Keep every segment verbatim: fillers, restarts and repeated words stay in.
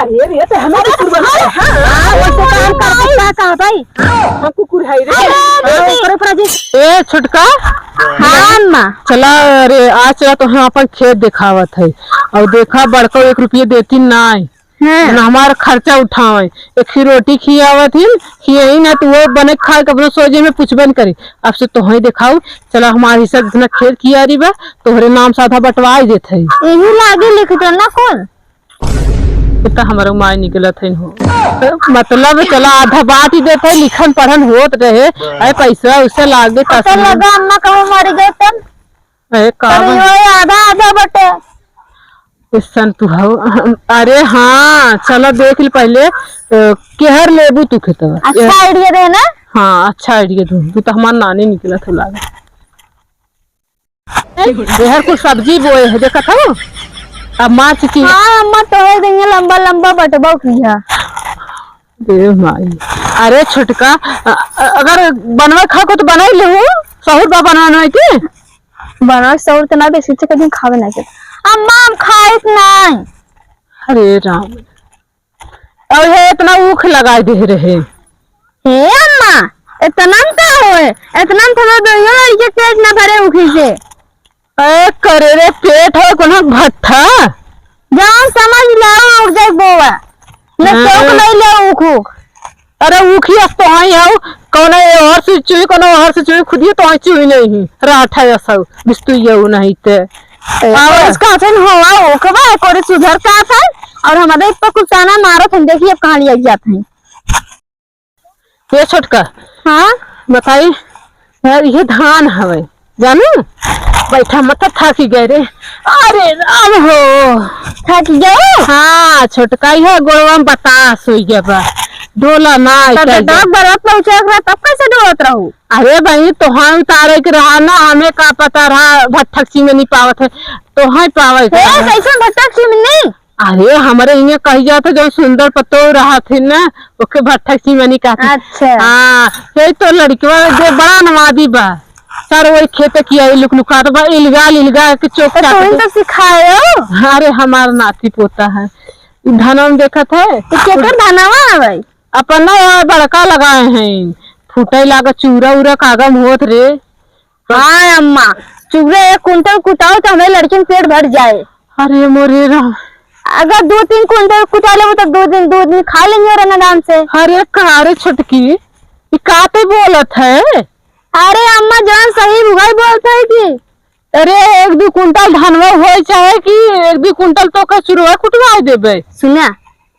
अरे रे, तो हमें अरे, कुकुर बना अरे, है। हाँ, हाँ, वैसे तो हम का कुत्ता का भाई? हम कुकुर है रे। अरे, हाँ, दीदी। ओकरे पर जी। ए, छोटका। हाँ, अम्मा। चला, अरे, आज चला, तोहे अपन खेत देखावत है। और देखा, बड़का एक रुपये देती नाय। हाँ। ना हमार खर्चा उठावे। एक ही रोटी खियावत हिन, खियाई ना, तो वो बने खाए, कबनो सोचे में पूछबे न करी। अब से तोहे देखाऊ, चला, हमार हिस्सा जितना खेत कियारी बा, तोहरे नाम साधा बंटवाई देत है। यही लागे लिख दो ना कौन? इतना हमारे माय निकलत है हो। मतलब चला आधा बांट ही देते, लिखन पढ़न होत रहे। अरे पैसा वैसा लागे पता कसी। लगा अम्मा कहूँ मर गए तब। अरे का तब बा? यो आधा आधा बटे। ऐसन तू हो। अरे हाँ, चला देख ले पहले, अ, केहर लेबू तू खेतवा? अच्छा idea दे ना। हाँ, अच्छा idea दू। तू तो हमार नानी निकलत हो लागे। एहर कुल सब्जी बोए है, देखत हो? अब माँ चिची। हाँ, अम्मा, तोहे देंगे लंबा लंबा बटबा किया। ए माई। अरे छोटका, अ-, अ-, अगर बनवे खाओ को तो बनाई लेहू। सहूर बा बनवे के? बनवे सहूर तो ना, बेसी से कभी खावे ना के। अम्मा, हम खाइत नहीं। अरे राम। और ये इतना ऊख लगाए दे रहे। हे अम्मा, इतना में का होए? इतना में तो हमारे दोनों लड़के पेट ना भरे ऊखी से। ए, करे रे, पेट है कोनो भट्ठा? जौन समझ लाओ, उग जाए बोआ। न हाँ। चौक नहीं ले ऊख ऊख। अरे ऊखी अस तो हाँ आओ, कोनो ये और से चुई, कोनो और से चुई, खुद ही तो हाँ चुई नहीं है। राठा या सब, बिस्तु ये नहीं ते। ए, और इसका अचन हुआ, ओकबा, कोरे सुधर का था, और हमारे इतना कुछ ताना मारत हैं, देखिए अब कहाँ लिया जात हैं। ये छोटका। हाँ? बताई, यार, ये धान हवे, जानू? बैठा मत, थाकी गए रे। अरे राम हो। थाकी गए? हाँ, छोटका, ये गोड़वा में बतास हो गया बा। डोला ना, तब ऐसा तो दस बरस पहुँचे रहा, तब कैसे डोलत रहू? अरे बहिनी, तोहार उतारे के रहा ना, हमें का पता रहा भट्ठक चिमनी पावत है, तोहार पावे के हे, रहा। कैसे भट्ठक चिमनी? अरे, हमरे इहाँ कही जात है, जौन सुंदर पतोह रहत है ना, ओके भट्ठक चिमनी कहत है। अच्छा। हाँ, यही तो लड़कवा जे बड़ा नवादी बा, सर वही खेत किया, ई लुकलुकात बा, इलगा, इलगा के चोक तो काट तोहिन दे। तो सिखायो। अरे, हमार नाती पोता है, ई धनवा में देखत है। तो केकर धनवा है भाई? अपना यार बड़का लगाए हैं, फूटे लागा चूरा उरा कागम होत रे। हाँ अम्मा, चूरा एक कुंटल कुटाओ तो हमारे लड़किन पेट भर जाए। अरे मोरे राम। अगर दो तीन कुंटल कुटा लेबो तो दो दिन, दो दिन खा लेंगे और आराम से। अरे का रे छोटकी, ई का ते बोलत है? अरे अम्मा जान सही उहै बोलत है कि अरे एक दो कुंटल धनवा होए चाहे कि एक दो कुंटल तो का चुरवा कुटवा देबे। सुना,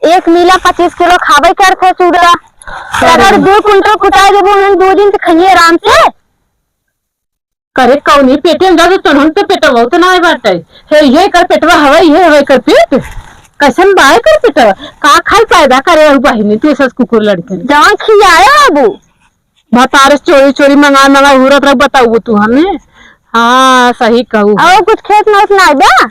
एक मिला पच्चीस किलो खाबे करत है चूरा। अरे। अगर दो कुंटल कुटा देबो हम दो दिन तो खाइए आराम से। करे कौनी पेटे में जादू तोहन तो पेटवा तो ना बाटे। हे, ये कर पेटवा हवा, ये हवा कर पेट। कैसन बाय कर पेटवा? का खाई पैदा करे हो बहिनी तू सस कुकुर लड़के? जवन खियाए बाबू। भतारे से चोरी चोरी मंगा मंगा हुरत रख बताऊ तू हमें। हाँ, सही कहू। और कुछ खेत में उतना आइबा?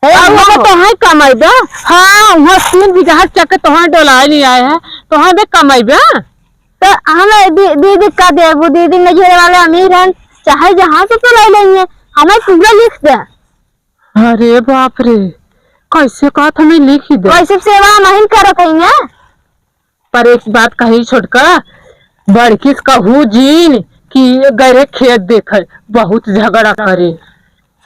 ए, अब अम्मा वो हो। तो है कमाई बा। हाँ, वहाँ तीन बीघा चक तो है डोलाए नहीं आए हैं, तो है बे कमाई बा। तो हम दी-, दीदी का देबू, दीदी में घेरे वाले अमीर हैं, चाहे जहाँ से तो ले लेंगे, हमें पूरा लिख दे। अरे बाप रे, कैसे कहत हमें लिख ही दे? कैसे सेवा नहीं करत है ये? पर एक बात कही छोटका, बड़किस कहू जीन कि गरे खेत देखे, बहुत झगड़ा करे,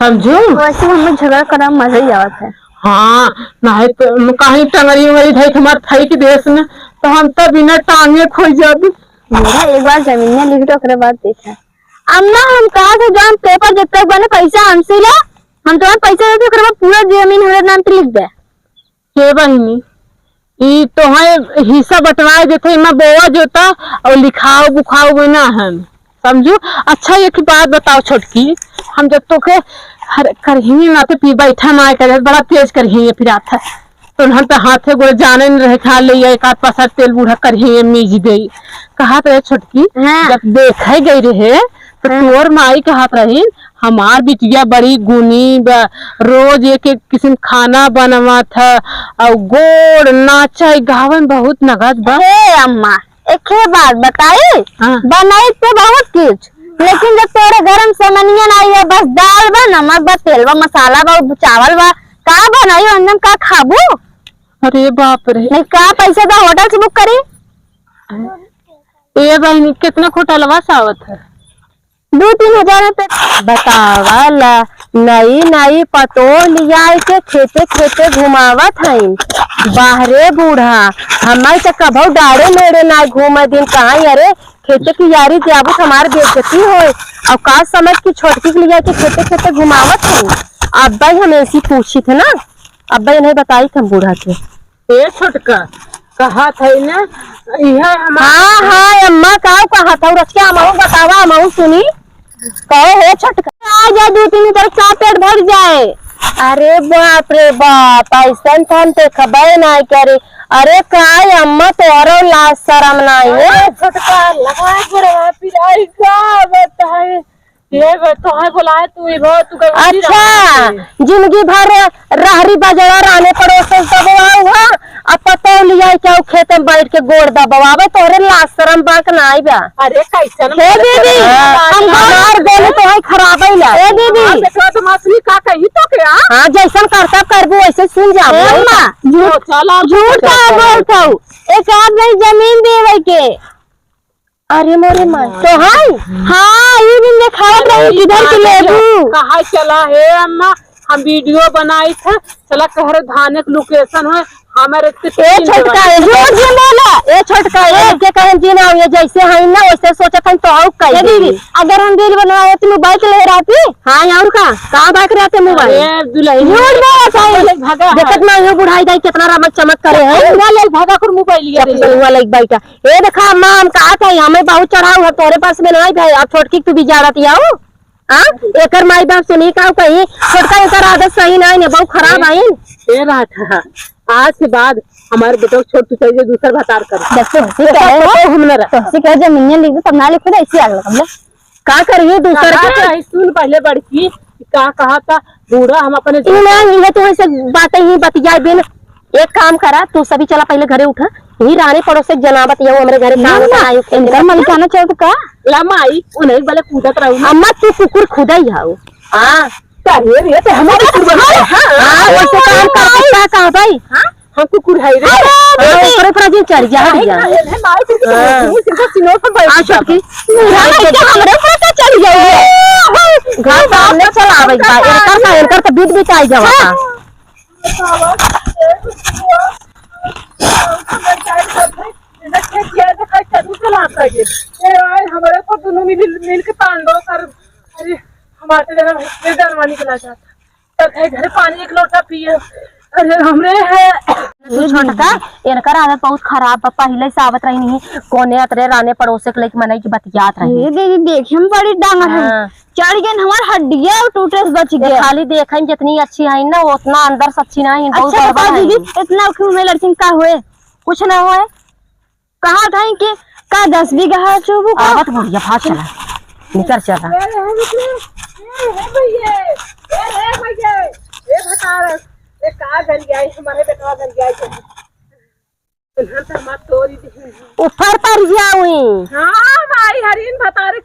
समझू? वैसे हमें झगड़ा करे में मजा ही आवत है। हाँ, नहीं तो कहीं टंगरी उंगरी धई के हमार फेंक देस न, तो हम तो बिना टांगे खोई जाबी। मेरा एक बार जमीन में लिख दो, ओकरे बाद देखा। अम्मा, हम कहा थे जौन पेपर जब तक बने पैसा हमसे ला, हम तुम्हारा पैसा देते, ओकरे बाद पूरा जमीन हमारे नाम पे लिख दे। हे बहिनी, ई तोहे हिस्सा बंटवाए देथे, एमा बोआ जोता और लिखाओ बुखाओ में ना हम, समझू? अच्छा, एक बात बताओ छोटकी, हम जब तोके हर करही ना तो पी बैठा ना करे, बड़ा तेज करही ये पिरात है, तो हम तो हाथे गोड़े जाने न रहे, खा ले एक आध पसर तेल बूढ़ा करही ये मीज दे, कहत रहे छोटकी, हाँ। जब देखे गई रहे तो हाँ। तोर माई कहत रही, हमार बिटिया बड़ी गुनी बा, रोज एक एक किसिम खाना बनवत ह, अउ गोड़ नाचे गावे में बहुत नगद बा। हे अम्मा, एके बात बताई, हाँ। बनाई तो बहुत कुछ, लेकिन जब तोरे घर में समनिया ना आई है, बस दाल बा, नमक बा, तेल बा, मसाला बा, चावल बा, का बनाई, अंजन का खाबू? अरे बाप रे। नहीं का, पैसा तो होटल से बुक करी। ए बहिनी, कितना खोटलवा से आवत है? दो तीन हजार रुपये। बतावा ला, नई नई पतोह लियाई के खेते खेते घुमावत हईन। बाहरे बूढ़ा, हमारे से कभौ डाड़े मेड़े ना घूमे दिन कहाँ। अरे खेते की यारी जाबू तो हमार बेइज्जती होए। और का समझ की छोटकी के लिया के खेते खेते घुमावत हईन। अब्बा ही हम ऐसी पूछी थे ना, अब्बा इन्हें बताई थे हम बूढ़ा के। ए छोटका, कहत है ना, इहे हमार हाँ, हाँ, अम्मा, काऊ कहत हऊ? रचिया, हमहू बतावा, हमहू सुनी। कहो, हे छोटका। आ जा, दो तीन उधर का पेट भर जाए। अरे बाप रे बाप, ऐसन तो हम देखबे ना करे। अरे का अम्मा, तोहरो लाज शरम नहीं है? अरे छोटका, लगा बुढ़वा पिराई का बताए। ये बा, तोहे बोलाए, तू ही बहुत, तू गलती अच्छा, रहा है। जिंदगी भर रहरी बजड़ा राने पड़ोसन सब आऊ हा, अब पतोह लिया क्या उ खेत में बैठ के गोड़ दबवावे, तोहरे लाज शरम बाक ना आई बा। अरे, कैसन हे बात दीदी, कर रहा है? हम हमार बोले तो है खराब ही ला। हे दीदी। हाँ, देखो, तो मछली का कही तो क्या? हाँ, जैसन करता करबू, वैसे सुन जाबू। हे अम्मा, झूठ, तो चलो, झूठ चलो, का चलो। बोलत हऊ? एक आध भाई जमीन देवे के। अरे मोरे माई। तो हाय? हाँ, ई दिन देखावत रहे, अरे, किधर के लेबू? कहाँ चला हे अम्मा? हम वीडियो बनाई थे, चला कह रहे धाने के लोकेशन है, हमारे इतने ए तीन छोटका, जगह। ए जोर से बोला। ए छोटका, ए के कहे जी ना, ये जैसे है ना, वैसे सोचत हन तो आऊ कह ए दीदी, दीदी। अगर हम रील बनवाए तो मोबाइल के ले रहती? हाँ, और का? का बात रहते मोबाइल? अरे दुल्हन। झूठ बोलत है। बोले भागा है। देखत ना यो बुढ़ाई दाई कितना रमक चमक करे है। ना ले भागा कर मोबाइल ये चप्पल वाला एक बाइटा। ए देखा अम्मा, हम कहा था, हमें बहुत चढ़ाऊ है, तोरे पास में नहीं भाई, अब छोटकी तू भी जा रही आओ। हाँ, एकर माई बाप सुनी का कही, छोटका एकर आदत सही नहीं है, बहुत खराब ए, आई। ए राधा, आज के बाद हमारे बेटा को छोड़, तू चल जा, दूसर भतार कर। बस तो हंसी तो कहे, तो हम न रह। तो हंसी कहे, जब मिनियन लिख दे, तब ना लिखो, तो ऐसी आग लगा ले। का करिए दूसर कहा के? रही, सुन पहले बड़की, का कहा था, बूढ़ा हम अपने ई ना, इहे तो ऐसे बातें ही बतियाए बिन। एक काम करा, तू सभी चला पहले घरे उठा, यही रानी पड़ोस से जनावत यहू हमरे घरे काम ना, ना, ना आयु के इनकर मलिकाना चौथ का? ला माई, उन्हें बले कूदत रहू ना। अम्मा, तू कुकुर खुदा ही हाउ। हाँ। अरे, ये तो हमारे कुकुर बन गया। हाँ, हाँ, वैसे काम कर, का कहा भाई? हाँ? हम कुकुर है रे। अरे, हाँ, दीदी। ऊपरे पर जी चढ़ जा, हट जा। काहे खाए है? मार के तो हाँ। मुंह से सिनोर पर बैठ आ, छोटकी। जाता। मुंह से हमरे ऊपर से चढ़ जाइए। घर सामने चला आवे के बा। एनकर का, एनकर तो बीत बीत आई जावा का। ए, आए, हमारे को दोनों मिल, मिल के तांडव कर। अरे, हमारे तो जरा डरवा निकला जाता। तब है घरे पानी एक लोटा पिए। अरे, हमरे है। तू छोटका, एनकर आदत बहुत खराब बा। पहिले से आवत रही नहीं, कोने अतरे राने पड़ोसे के लइके मनई की बतियात रही। ए दीदी, देखे में बड़ी डांगर है। हाँ। चढ़ गए हमार हड्डिया टूटे से बच ये गया। खाली देखे में जितनी अच्छी है ना, उतना अंदर से अच्छी नहीं है, बहुत अच्छा, गड़बड़ बताओ है। दीदी, इतना उखी में लड़किन का हुए? कुछ ना हुए। कहा था कि का दस बीघा है चोबू का? आवत बुढ़िया, भाग चला, निकर चला। ए, ए, रुक रे। ए, ए, भैया, ए, ए, भैया, ए, भतारस, ए, का घर गया है? हमारे बेटवा घर गया है। इन्हन तो मत तोरी दिही। ऊपर पर जाऊं। हाँ, माई हरीन भतारे।